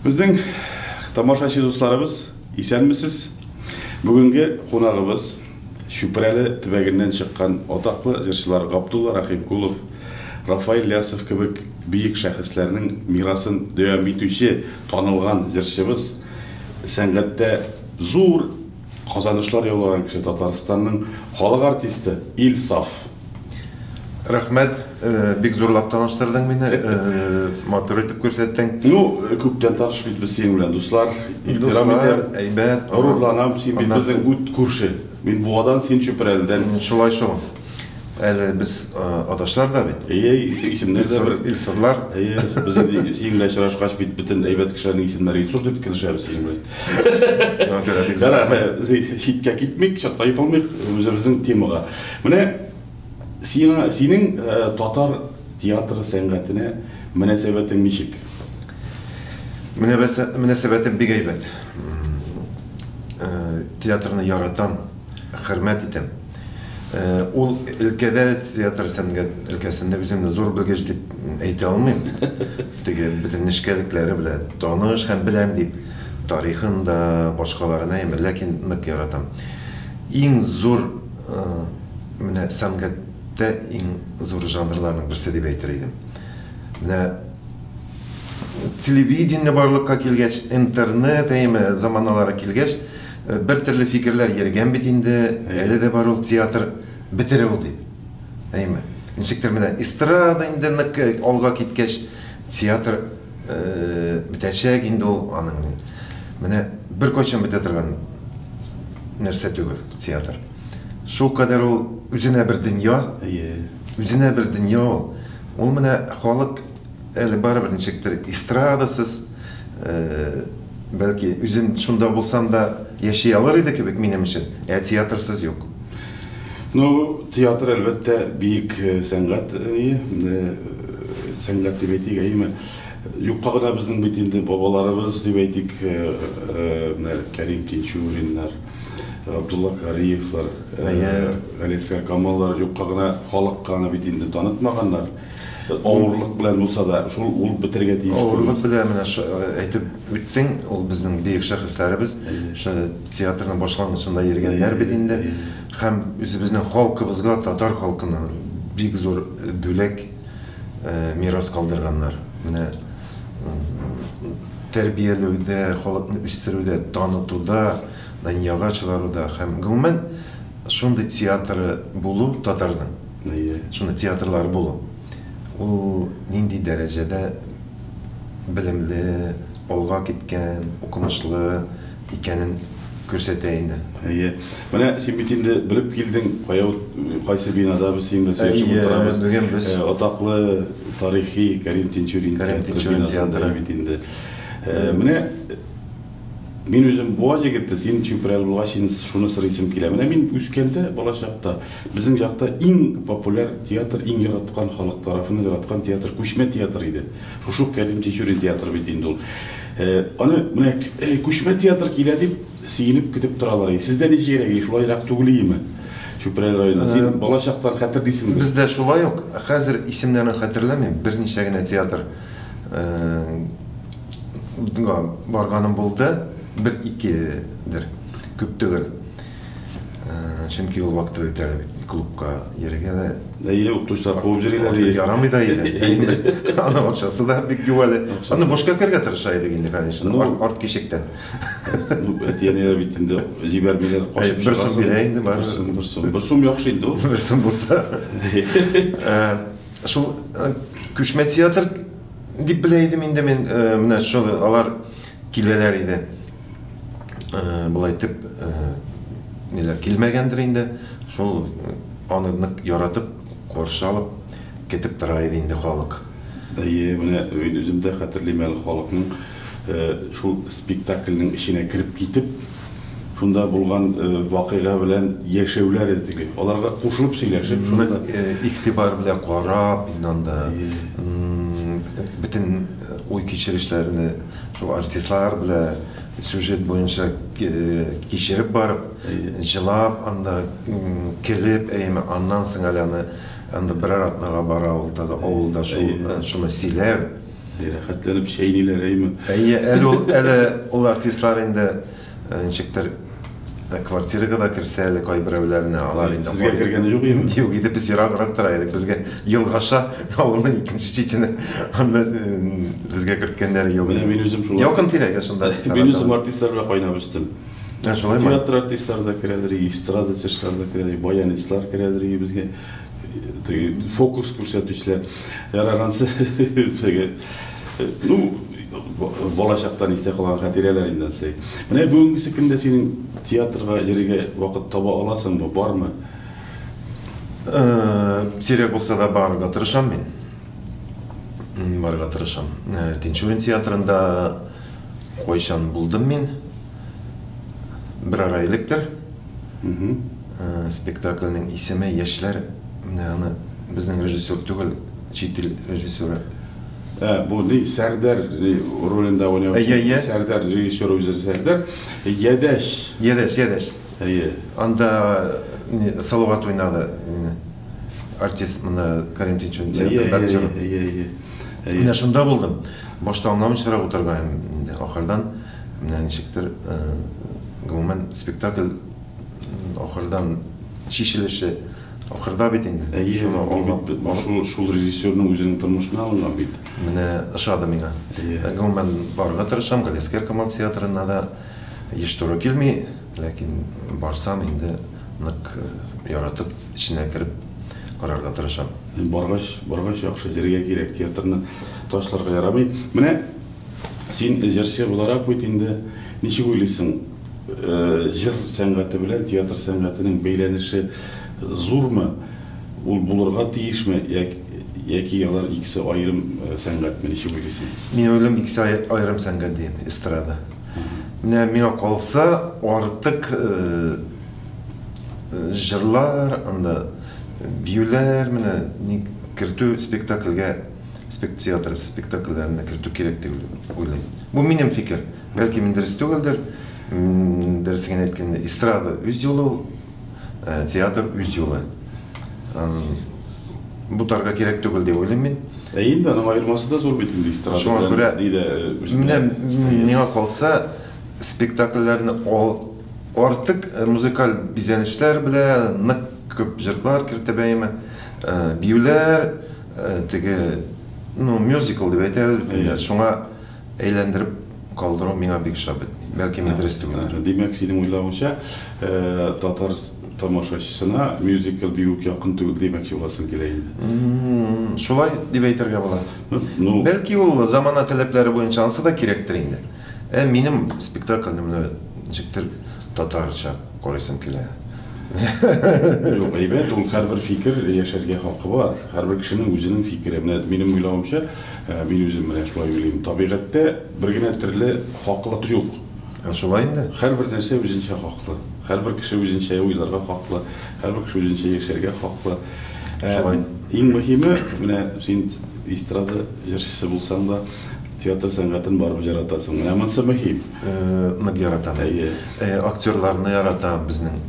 Безнең тамашачы дусларыбыз, исәнмесез! Бүгенге кунагыбыз Чүпрәле төбәгеннән чыккан атаклы җырчылар Габдулла Рәхимкулов, Рафаэль Лясов кебек бөек шәхесләрнең мирасын дәвам итүче танылган җырчыбыз, сәнгатьтә зур казанышлар яулаган кеше, Татарстанның халык артисты Илсаф. Рәхмәт, бик зурлап таныштырдың мине, матур итеп күрсәттең. Ну, күптән таныш бит без синең белән, дуслар. Ихтирам итәм. Әйбәт. Горурланам, син бит безнең үт күрше. Мин Буадан, син Чүпрәледән. Шулай шул. Әле без адашлар да бит. Әйе, исемнәр дә бер. Илсурлар. Әйе, без инде синең белән очрашкач бит бөтен әйбәт кешеләрнең исемнәре Илсур дип килешәбез синең белән. Ярар, читкә китмик, тайпылмыйк үзебезнең темага. Менә сиңа, синең татар театры сәнгатенә мөнәсәбәтең ничек? Мөнәсәбәтем бик әйбәт. Театрны яратам, хөрмәт итәм. Ул өлкәдә, театр сәнгать өлкәсендә үземне зур белгеч дип әйтә алмыйм. Теге бөтен нечкәлекләре белән таныш һәм беләм дип, тарихын да, башкаларын әйме, ләкин нык яратам. Иң зур менә сәнгатьтә иң зур жанрларның берсе дип әйтер идем. Менә телевидение барлыкка килгәч, интернет әйме заманалары килгәч, бер төрле фикерләр йөргән бит инде, әле дә бар ул театр бетерә ул дип. Әйме. Ничектер менә эстрада инде нык алга киткәч, театр бетәчәк инде ул аның. Менә беркайчан бетә торган нәрсә түгел театр. Шул кадәр ул үзенә бер дөнья. Үзенә бер дөнья ул. Ул менә халык әле барыбер ничектер эстрадасыз, бәлки үзем шунда булсам да яши алыр иде кебек минем өчен, ә театрсыз юк. Ну, театр, әлбәттә, бөек сәнгать, сәнгать дип әйтик, әйеме? Юкка гына безнең бит инде бабаларыбыз дип әйтик, менә Кәрим Тинчуриннар, Абдулла Кариевлар, Галиәсгар Камаллар юкка гына халыкка аны бит инде танытмаганнар. Авырлык белән булса да, шул ул бетергә тиеш. Авырлык белән менә әйтеп үттең, ул безнең бөек шәхесләребез, театрның башлангычында йөргәннәр бит инде. Һәм үзебезнең халкыбызга, татар халкына бик зур бүләк, мирас калдырганнар. Менә тәрбияләүдә, халыкны үстерүдә, танытуда, дөньяга чыгаруда һәм гомумән шундый театры булу татарның, шундый театрлары булу, ул нинди дәрәҗәдә белемле, алга киткән, укымышлы икәнен күрсәтә инде. Әйе. Менә син бит инде белеп килдең, кая кайсы бинада без синең белән сөйләшеп утырабыз. Бүген без атаклы тарихи Кәрим Тинчурин театры бит инде. Менә мин үзем Буа җегете, син Чүпрәле булгач, син шуны сорыйсым килә. Менә мин үскәндә, балачакта, безнең якта иң популяр театр, иң яраткан халык тарафыннан яраткан театр күчмә театр иде. Шушы ук Кәрим Тинчурин театры бит инде ул. Аны менә күчмә театр килә дип сөенеп көтеп торалар. Сездә ничегрәк, шулайрак түгелме? Чүпрәле районында. Син балачактан хәтерлисеңме? Бездә шулай ук. Хәзер исемнәрен хәтерләмим, берничә генә театр барганым булды, бер-икедер, күп түгел. Чөнки ул вакытта бит әле клубка йөрергә дә. Әйе, укытучылар куып йөриләр. Ярамый да иде. Аның акчасы да бик юк әле. Аны бушка керергә тырыша идек инде, конечно, арт кишектән. Ну, әти-әниләр бит инде җибәрмиләр, качып чыгасың. Бер сум бирә инде, бар. Бер сум, бер сум яхшы инде ул. Бер сум булса. Шул күчмә театр дип белә идем инде мин, менә шул алар киләләр иде. Болай итеп ниләр килмәгәндер инде. Шул аны нык яратып, каршы алып, көтеп тора иде инде халык. Әйе, менә мин үзем дә хәтерлим әле халыкның шул спектакльнең эченә кереп китеп, шунда булган вакыйга белән яшәүләре теге. Аларга кушылып сөйләшеп, шунда игътибар белән карап, инде анда бөтен уй кичерешләрне шул артистлар белән сюжет буенча кичереп барып, җылап анда, көлеп, әйеме, аннан соң әле аны анда берәр атнага бара ул тагы авылда шул шуны сөйләү. Рәхәтләнеп чәйниләр, әйме? Әйе, әле ул, әле ул артистлар инде ничектер квартирага да керсә әле кайберәүләренә, алар инде Сезгә кергәне юк име? Юк иде, без ераграк тора идек. Безгә Елгаша авылның икенче читенә анда безгә керткәннәре юк. Менә мин үзем шулай. Якын тирәгә шунда. Мин үзем артистлар белән кайнап үстем. Ә, шулаймы? Театр артистлары да керәдер, эстрада җырчылары да керәдер, баянистлар керәдер безгә. Теге фокус күрсәтүчеләр. Ярагансы теге, ну, балачактан истә калган хатирәләр инде ансы. Менә бүгенгесе көндә синең театрга йөрергә вакыт таба аласыңмы, бармы? Сирәк булса да барырга тырышам мин. Барырга тырышам. Тинчурин театрында кайчан булдым мин? Бер ара электер. Спектакльнең исеме Яшьләр. Менә аны безнең режиссер түгел, чит ил режиссеры. Бу ни, Сәрдәр ролендә уйнаучы. Әйе, әйе. Сәрдәр режиссеры үзе Сәрдәр. Ядәш. Ядәш, Ядәш. Әйе. Анда Салават уйнады. Артист монда Карим Тинчурин театрында актер. Әйе, әйе, әйе. Менә шунда булдым. Башта аңламыйчарак утырган инде. Ахырдан менә ничектер, гомумән, спектакль ахырдан чишелеше ахырда бит инде. Әйе, Шуны аңлап шул, шул режиссерның үзенең тормышына алынган бит. Менә ошады миңа. Әйе. Гомумән, барырга тырышам, Галиәсгар Камал театрына да еш туры килми, ләкин барсам инде нык яратып, эченә кереп карарга тырышам. Баргач, баргач яхшы җиргә кирәк, театрны ташларга ярамый. Менә син җырчы буларак бит инде, ничек уйлыйсың, җыр сәнгате белән театр сәнгатенең бәйләнеше зурмы? Ул булырга тиешме? Яки алар икесе аерым сәнгатьме, ничек уйлыйсың? Мин уйлыйм, икесе аерым сәнгать дим, эстрада. Менә миңа калса, артык җырлар, анда биюләр, менә ни кертү спектакльгә, театр спектакльләренә кертү кирәк дип уйлыйм. Бу минем фикер. Бәлки мин дөрес түгелдер. Дөресен әйткәндә, эстрада үз юлы ул, театр үз юлы. Бутарга кирәк түгел дип уйлыйм мин. Ә инде аның аермасы да зур бит инде эстрада. Шуңа күрә менә миңа калса, спектакльләрне артык музыкаль бизәнешләр белән нык күп җырлар кертеп әйме, биюләр, теге, ну, мюзикл дип әйтәбез бит инде. Шуңа әйләндереп калдыру миңа бик ошап бетми. Бәлки мин дөрес түгелдер. Димәк, синең уйлавыңча, татар тамашачысына мюзикл бик үк якын түгел димәкче буласың килә инде. Шулай дип әйтергә була. Ну, бәлки ул замана таләпләре буенча ансы да кирәктер инде. Ә минем спектакльне менә ничектер татарча карыйсым килә. Юк, әйбәт, ул һәрбер фикер яшәргә хакы бар. Һәрбер кешенең үзенең фикере. Менә минем уйлавымча, мин үзем менә шулай уйлыйм. Табигатьтә бер генә төрле хаклык юк. Ә шулай инде? Һәрбер нәрсә үзенчә хаклы. Һәрбер кеше үзенчә уйларга хаклы. Һәрбер кеше үзенчә яшәргә хаклы. Шулай. Иң мөһиме, менә син эстрада җырчысы булсаң да, театр сәнгатен барып яратасың. Менә монысы мөһим. Нык яратам. Әйе. Актерларны яратам безнең.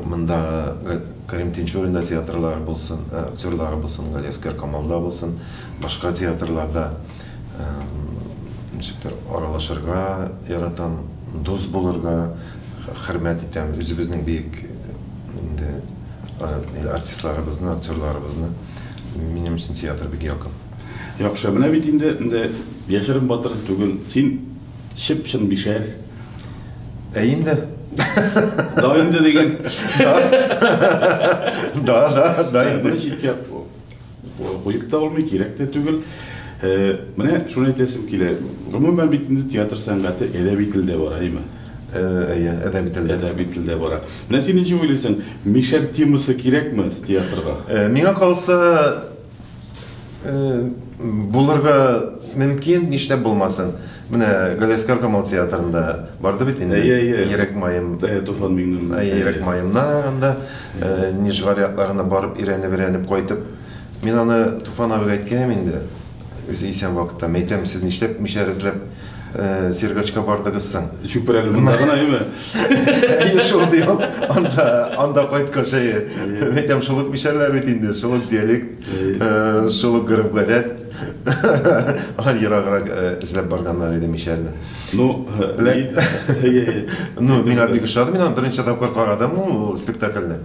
Монда Карим Тинчуринда театрлар булсын, актерлары булсын, Галиәсгар Камалда булсын, башка театрларда ничектер аралашырга яратам, дус булырга хөрмәт итәм. Үзебезнең бөек инде артистларыбызны, актерларыбызны. Минем өчен театр бик якын. Яхшы, менә бит инде, инде яшерен батыр түгел. Син чып-чын бишәр. Ә инде? Да инде дигән. Да, да, да инде. Моны читкә куеп та булмый, кирәк тә түгел. Менә шуны әйтәсем килә. Гомумән бит инде театр сәнгате әдәби телдә бара, әйме? Әйе, әдәби телдә. Әдәби телдә бара. Менә син ничек уйлыйсың, мишәр темасы кирәкме театрга? Миңа калса, булырга мөмкин, нишләп булмасын. Менә Галиәсгар Камал театрында барды бит инде. Әйе, әйе. Йөрәк маем. Әйе, Туфан Миңнуллин. Әйе, йөрәк маемнар анда, Нижгар якларына барып өйрәнеп-өйрәнеп кайтып. Мин аны Туфан абыйга әйткәнем инде, үзе исән вакытта. Мәйтәм, сез нишләп мишәр эзләп Сергачка бардыгыз соң? Чүпрәле монда гына, әйме? Әйе, шул ди ул. Анда, анда кайткач, әйе. Әйтәм, шул ук мишәрләр бит инде, шул ук диалект, шул ук гореф-гадәт. Алар ераграк эзләп барганнар иде мишәрне. Ну, ну, миңа бик ошады. Мин аны беренче тапкыр карадым ул спектакльне.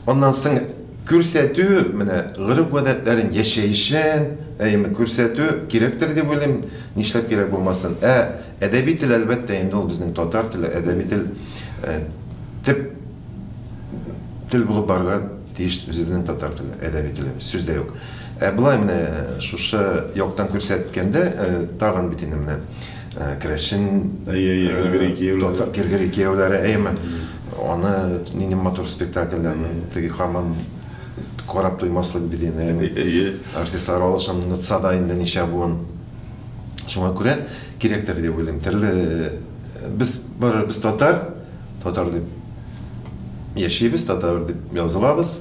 Аннан соң күрсәтү, менә гореф-гадәтләрен, яшәешен, әйеме, күрсәтү кирәктер дип уйлыйм. Нишләп кирәк булмасын? Ә әдәби тел, әлбәттә, инде ул безнең татар теле, әдәби тел төп тел булып барырга тиеш үзебезнең татар теле, әдәби теле, сүз дә юк. Ә болай менә шушы яктан күрсәткәндә, тагын бит инде менә керәшен, татар Киргери кияүләре, әйеме, аны нинди матур спектакльләр, теге һаман карап туймаслык бит инде, әйеме. Артистлар алышын онытса да инде ничә буын. Шуңа күрә кирәктер дип уйлыйм. Төрле без бары без татар, татар дип яшибез, татар дип язылабыз.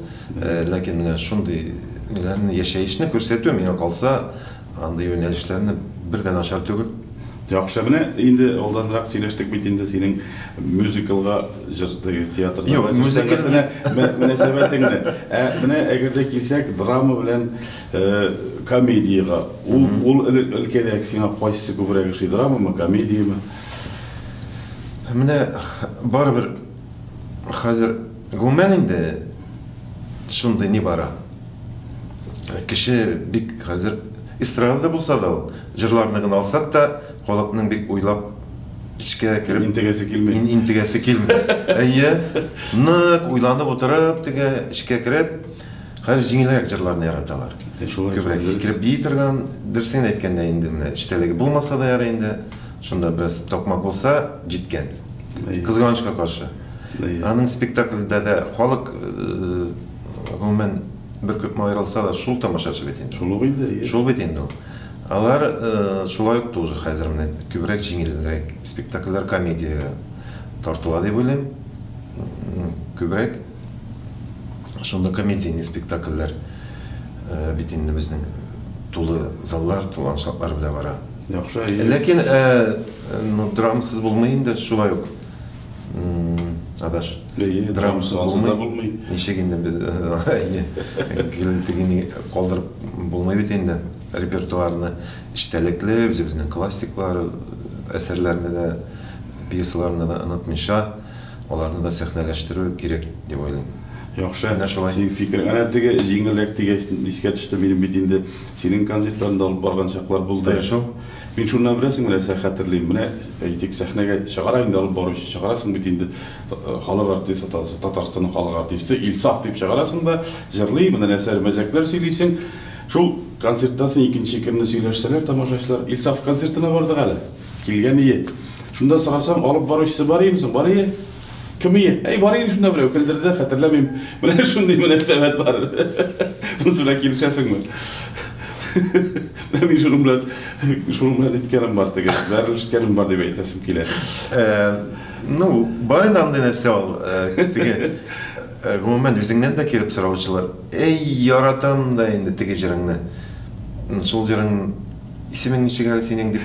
Ләкин менә шундый ниләрне, яшәешне күрсәтү, миңа калса, андый юнәлешләрне бер дә начар түгел. Яхшы, менә инде алданрак сөйләштек бит инде синең мюзиклга җыр теге театрда. Юк, мюзикл мөнәсәбәтеңне. Ә менә әгәр дә килсәк, драма белән комедиягә. Ул ул өлкәдә сиңа кайсысы күбрәк ошый, драмамы, комедияме? Менә барыбер хәзер гомумән инде шундый ни бара. Кеше бик хәзер эстрада булса да ул, җырларны гына алсак та, халыкның бик уйлап эчкә кереп интегәсе килми. Интегәсе килми. Әйе, нык уйланып утырып, теге эчкә кереп, хәзер җиңелрәк җырларны яраталар. Шулай күбрәк сикереп бии торган, дөресен әйткәндә инде менә эчтәлеге булмаса да ярый инде, шунда бераз такмак булса, җиткән. Кызганычка каршы. Аның спектакльдә дә халык гомумән бер күпме аерылса да, шул тамашачы бит инде. Шул ук инде. Шул бит инде ул. Алар шулай ук тоже хәзер менә күбрәк җиңелрәк спектакльләр, комедиягә тартыла дип уйлыйм. Күбрәк шунда комедийный спектакльләр бит инде безнең тулы заллар, тулы аншлаглар белән бара. Яхшы. Ләкин ну, драмасыз булмый инде шулай ук. Адаш. Драмасыз булмый. Ничек инде без тегене калдырып булмый бит инде репертуарны эчтәлекле, үзебезнең классиклар әсәрләрне дә, пьесаларны да онытмыйча, аларны да сәхнәләштерү кирәк дип уйлыйм. Яхшы. Менә шулай. Синең фикерең. Әнә теге җиңелрәк дигәч искә төште минем бит инде синең концертларыңда алып барган чаклар булды. Шул. Мин шуннан беләсеңме нәрсә хәтерлим? Менә әйтик, сәхнәгә чыгара инде алып баручы, чыгарасың бит инде халык артисты, Татарстанның халык артисты Илсаф дип чыгарасың да, җырлый, менә нәрсә мәзәкләр сөйлисең. Шул концерттан соң икенче көнне сөйләшсәләр тамашачылар, Илсаф концертына бардык әле. Килгән ие. Шунда сорасаң, алып баручысы бар иеме соң? Бар ие. Кем ие? Әй, бар иде шунда берәү, көлдерде, хәтерләмим. Менә шундый мөнәсәбәт бар. Монысы белән килешәсеңме? Менә мин шуның белән, шуның белән әйткәнем бар теге, бәрелешкәнем бар дип әйтәсем килә. Ну, бар инде андый нәрсә ул. Теге, гомумән, үзеңнән дә килеп сораучылар. Әй, яратам да инде теге җырыңны. Шул җырың исемең ничек әле синең дип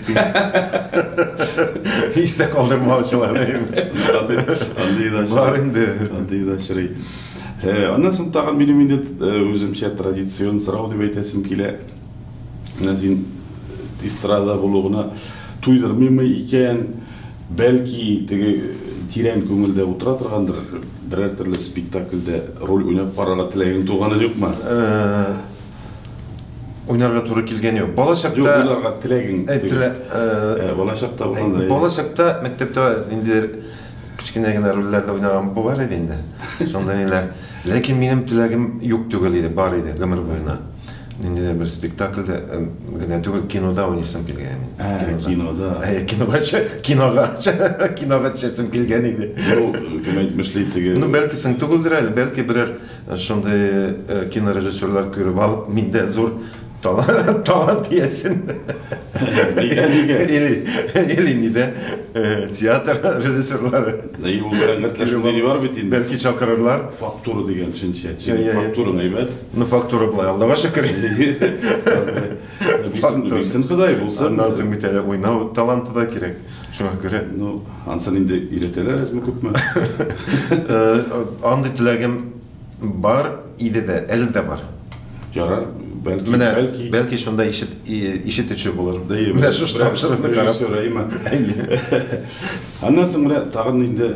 истә калдырмаучылар. Андый да бар инде. Андый да очрый. Аннан соң тагын минем инде үземчә традицион сорау дип әйтәсем килә. Менә син эстрада булу гына туйдырмыймы икән? Бәлки теге тирән күңелдә утыра торгандыр, берәр төрле спектакльдә роль уйнап карарга теләгең туганы юкмы? Уйнарга туры килгән юк. Бала чакта Юк, уйнарга теләгең. Бала чакта булгандыр. Бала чакта мәктәптә ниндидер кечкенә генә рольләрдә уйнаган бар иде инде. Шунда ниләр. Ләкин минем теләгем юк түгел иде, бар иде гомер буена. Ниндидер бер спектакльдә генә түгел, кинода уйныйсым килгән. Кинода. Кинога, кинога, кинога төшәсем килгән иде. Ну, кем әйтмешли теге. Ну, бәлки соң түгелдер әле, бәлки берәр шундый кинорежиссерлар күреп алып, миндә зур Талант иясен. Нигә, нигә? Или нидә театр режиссерлары. Әйе, ул сәнгатьтә шундый ни бар бит инде. Бәлки чакырырлар. Фактура дигән төшенчә. Синең фактураң әйбәт. Ну, фактура болай, Аллага шөкер. Бирсен, бирсен Ходай, булсын. Аннан соң бит әле уйнау таланты да кирәк. Шуңа күрә. Ну, ансын инде өйрәтәләр әзме-күпме. Андый теләгем бар иде дә, әле дә бар. Ярар, бәлки, Менә, бәлки. Бәлки шунда ишет, ишетүче булыр. Әйе, Менә шушы тапшыруны карап. Режиссер, әйеме? Аннан соң менә тагын инде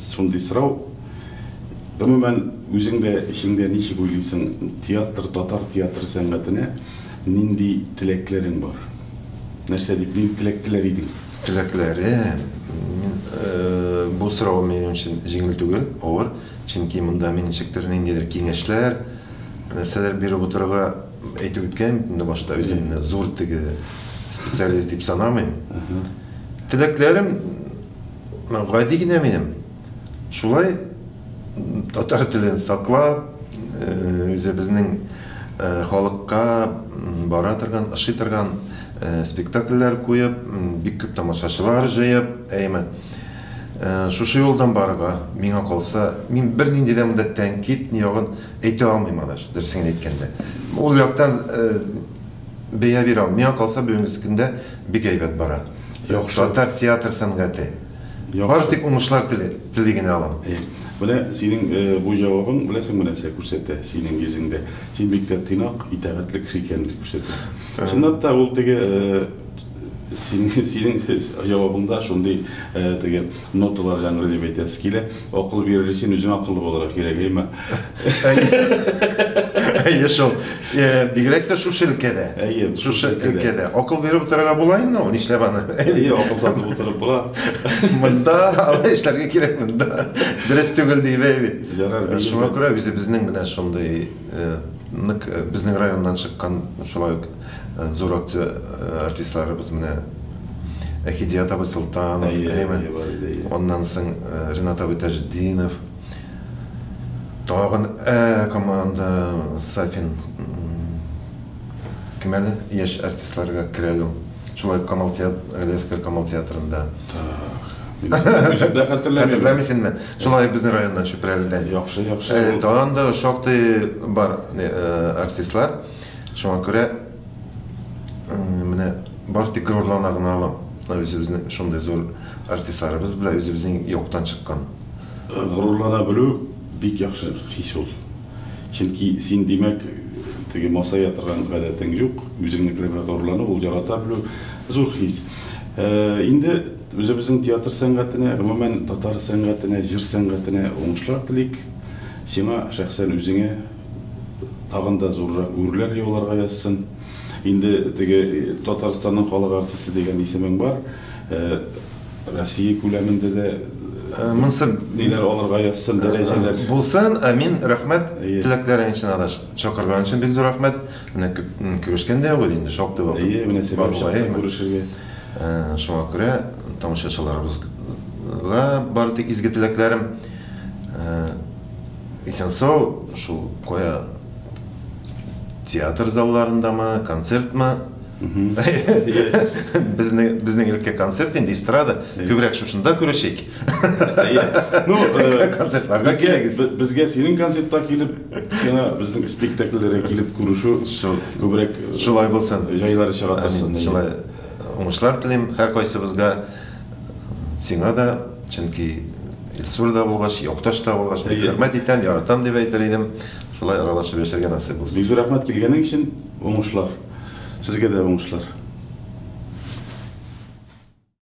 шундый сорау. Гомумән, үзең дә эчеңдә ничек уйлыйсың, театр, татар театры сәнгатенә нинди теләкләрең бар? Нәрсә дип, нинди теләк теләр идең? Теләкләрем, мин, бу сорау минем өчен җиңел түгел, авыр. Чөнки монда мин ничектер ниндидер киңәшләр, нәрсәләр биреп утырырга әйтеп үткән инде башта үземне зур теге специалист дип санамыйм. Теләкләрем гади генә минем. Шулай татар телен саклап, үзебезнең халыкка бара торган, ошый торган спектакльләр куеп, бик күп тамашачылар җыеп, әйеме. Шушы юлдан барырга, миңа калса, мин бернинди дә монда тәнкыйть ни ягын әйтә алмыйм, адаш, дөресен генә әйткәндә. Ул яктан бәя бирә алмыйм. Миңа калса, бүгенге көндә бик әйбәт бара. Яхшы. Татар театр сәнгате. Бары тик уңышлар тели генә алам. Менә синең бу җавабың, беләсеңме, нәрсә күрсәтә синең йөзеңдә? Син бик тә тыйнак, итагатьле кеше икәнеңне күрсәтә. Чынлап та, ул теге Синең җавабыңда шундый теге ноталар яңгырый дип әйтәсе килә. Акыл бирер өчен үзең акыллы булырга кирәк, әйме? Әйе шул. Бигрәк тә шушы өлкәдә. Әйе, шушы өлкәдә. Акыл биреп утырырга була инде ул, нишләп аны? Әйе, акыл сатып утырып була. Монда алай эшләргә кирәк монда. Дөрес түгел дип бит. Ярар, Шуңа күрә үзебезнең менә шундый нык безнең районнан чыккан шулай ук Зур артистларыбыз менә Хидият абый Солтанов, әйеме? Аннан соң Ренат абый Таҗетдинов. Тагын команда Сафин. Кем әле? Яшь артистларга керә әле ул. Шулай ук Камал театр, Галиәсгар Камал театрында. Үзем дә хәтерләмим. Хәтерләмисеңме? Шулай ук безнең районнан, Чүпрәледән. Яхшы, яхшы. Тагын да шактый бар артистлар. Шуңа күрә менә бары тик горурлана гына алам. Үзебезнең шундый зур артистларыбыз белән үзебезнең яктан чыккан. Горурлана белү бик яхшы хис ул. Чөнки син, димәк, теге масая торган гадәтең юк, үзеңнекеләр белән горурлану, ул ярата белү зур хис. Инде үзебезнең театр сәнгатенә, гомумән, татар сәнгатенә, җыр сәнгатенә уңышлар телик. Сиңа шәхсән үзеңә Тагын да зуррак үрләр яуларга язсын. Инде теге Татарстанның халык артисты дигән исемең бар. Россия күләмендә дә Монсы ниләр алырга язсын, дәрәҗәләр. Булсын, амин, рәхмәт. Теләкләрең өчен, адаш, чакырган өчен бик зур рәхмәт. Менә күрешкән дә юк иде инде, шактый вакыт. Әйе, менә сәбәп чыкты күрешергә. Шуңа күрә тамашачыларыбызга бары тик изге теләкләрем. Исән-сау, шул кая театр залларындамы, концертмы? Безнең безнең өлкә концерт инде эстрада. Күбрәк шушында күрешик. Ну, концертларга килегез. Безгә синең концертта килеп, сиңа безнең спектакльләргә килеп күрешү күбрәк шулай булсын. Җайлары чыга торсын. Шулай уңышлар телим һәркайсыбызга. Сиңа да, чөнки Илсур да булгач, якташ та булгач, бик хөрмәт итәм, яратам дип әйтер идем. Шулай аралашып яшәргә насыйп булсын. Бик зур рәхмәт килгәнең өчен, уңышлар. Сезгә дә уңышлар.